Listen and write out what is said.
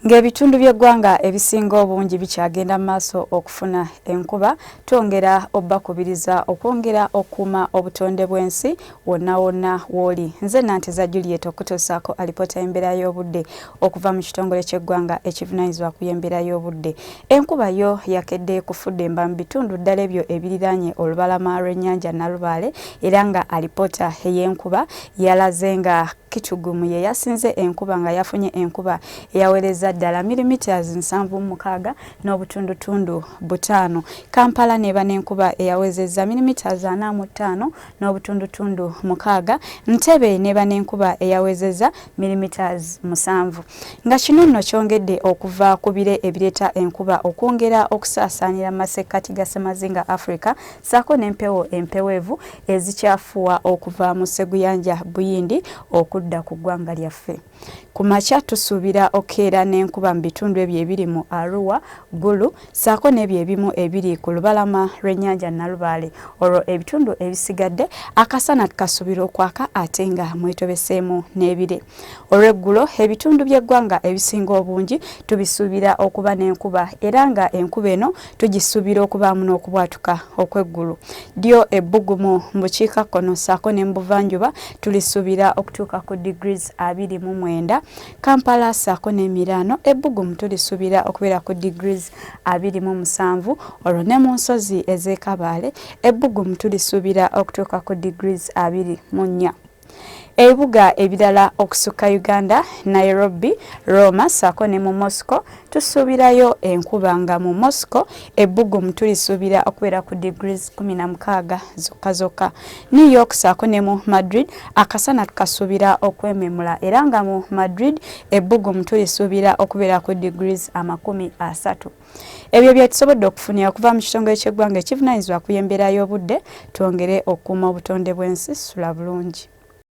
Ng'ebitundu by'eggwanga ebisinga obungi bikyagenda mu maaso okufuna enkuba, twongera obbakubiriza okwongera okukuuma obutonde bw'ensi wonna wonna w'oli. Nze Nanteza Juliet okutuusaako alipoota y'embeera y'obudde okuva mu kitongole ky'eggwanga ekivunaanyizibwa ku y'embeera y'obudde. Enkuba yo yakedde kufudemba mu bitundu ddala ebyo ebiriraanye olubalama lw'ennyanja Nalubaale era nga alipoota ey'enkuba yalaze nga Kitugumu ye yasinze enkuba nga yafunye enkuba eyawerezza ddala millimeters 76.5. Kampala n'eba n'enkuba eyawezezza millimeters 45.6. Ntebe n'eba n'enkuba eyawezezza millimeters 7. Nga kino nno kyongedde okuva ku bire ebireeta enkuba okwongera okusaasaanira mu masekkati ga ssemazinga Africa ssaako n'empewo empeweevu ezikyafuuwa okuva mu Sseguyanja Buyindi okudda ku ggwanga lyaffe. Ku makya tusuubira okukeera n'enkuba mu bitundu ebyo ebiri mu Arua, Gulu ssaako n'ebyo ebimu ebiri ku lubalama lw'ennyanja Nalubaale olwo ebitundu ebisigadde akasana tukasuubira okwaka ate nga mwetobeseemu n'ebire. Olweggulo ebitundu by'eggwanga ebisinga obungi tubisuubira okuba n'enkuba era nga enkuba eno tugisuubira okubaamu n'okubwatuka okw'eggulu. Ddyo ebbugumu mu bukiikakkono ssaako ne mu buvanjuba tulisuubira okutuuka ku degrees 29. Kampala ssaako n'emiraano ebbugumu tulisuubira okubeera ku degrees 27 olwo ne mu nsozi ez'e Kabaale ebbugumu tulisuubira okutuuka ku degrees 24. Ebibuga ebirala okusukka Uganda, Nairobi, Roma ssaako ne mu Moscow tusuubirayo enkuba nga mu Moscow ebbugumu tulisuubira okubeera ku degrees 16 zokka zokka. New York ssaako ne mu Madrid akasana tukasuubira okwememula era nga mu Madrid ebbugumu tulisuubira okubeera ku degrees 30. Ebyo bye tusobodde okufunira okuva mu kitongole ky'eggwanga ekivunaanyizibwa ku y'embeera y'obudde twongere okukuuma obutonde bw'ensi. Sula bulungi.